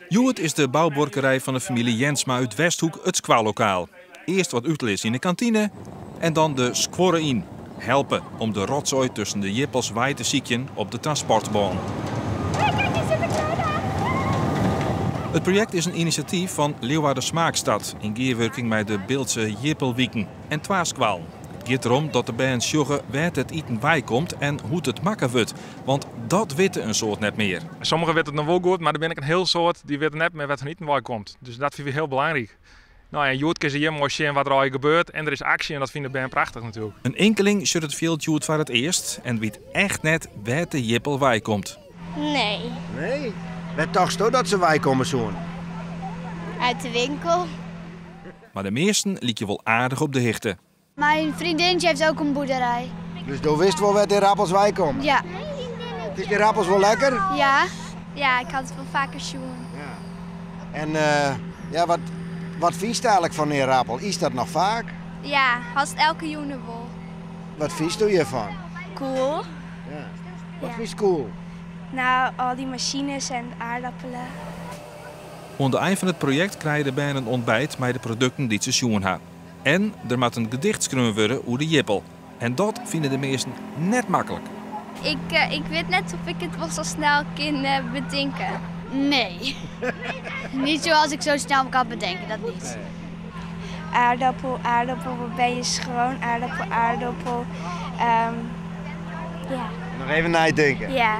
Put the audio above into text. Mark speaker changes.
Speaker 1: Hjoed is de boubuorkerij fan de famylje Jensma út Westhoek it skoallokaal. Earst wat útlis yn de kantine en dan de skuorre yn. Helpe om de rotsoai tusken de jippels wei te sykjen op de transportbân. It projekt is in inisjatyf fan Leeuwarder Smaakstad yn gearwurking mei de Bildtse Jippelwiken en twa skoallen. It giet derom dat de bern sjogge wêr't it iten weikomt en hoe't it makke wurdt, want dat witte in soad net mear.
Speaker 2: Sommigen witte it noch wol goed, mar der binne ek in hiel soad dy witte net mear wêr't hun iten weikomt. Dus dat fine wy hiel belangryk. No en hjoed kinne se hjir moai sjen wat der allegear gebeurt en der is aksje en dat fine de bern prachtich natuerlik.
Speaker 1: In inkeling sjocht it fjild hjoed foar it earst en wit echt net wêr't de jippel weikomt.
Speaker 3: Nee.
Speaker 4: Nee? Wêr tochtsto dat se weikomme soene?
Speaker 3: Uit de winkel.
Speaker 1: Mar de measten lykje wol aardich op de hichte.
Speaker 5: Mijn vriendinnetje heeft ook een boerderij.
Speaker 4: Dus do witst wol wêr't dy rappels weikomme?
Speaker 5: Ja.
Speaker 4: Is dy rappels wol lekker?
Speaker 5: Ja.
Speaker 3: Ja, ik ha it wol faker sjoen.
Speaker 4: Ja. En ja, wat, wat fynst eigenlik fan dy rappel? Ytst dat noch faak?
Speaker 3: Ja, hast elke jûn wol.
Speaker 4: Wat fynsto hjirfan?
Speaker 3: Cool.
Speaker 4: Ja. Wat fynst cool?
Speaker 3: Nou, al dy masines en aardappelen.
Speaker 1: Oan de ein fan it projekt krije de bern in ontbijt mei de produkten dy't se sjoen ha. En der moat in gedicht skreaun wurde oer de jippel. En dat fine de measten net maklik.
Speaker 3: Ik, ik wit net of ik it wol sa snel kin betinke.
Speaker 5: Nee. Niet zoals ik zo snel kan bedenken, dat niet.
Speaker 3: Aardappel, aardappel, wat ben je schoon? Aardappel, aardappel. Ja.
Speaker 4: Noch even neitinke.
Speaker 3: Ja.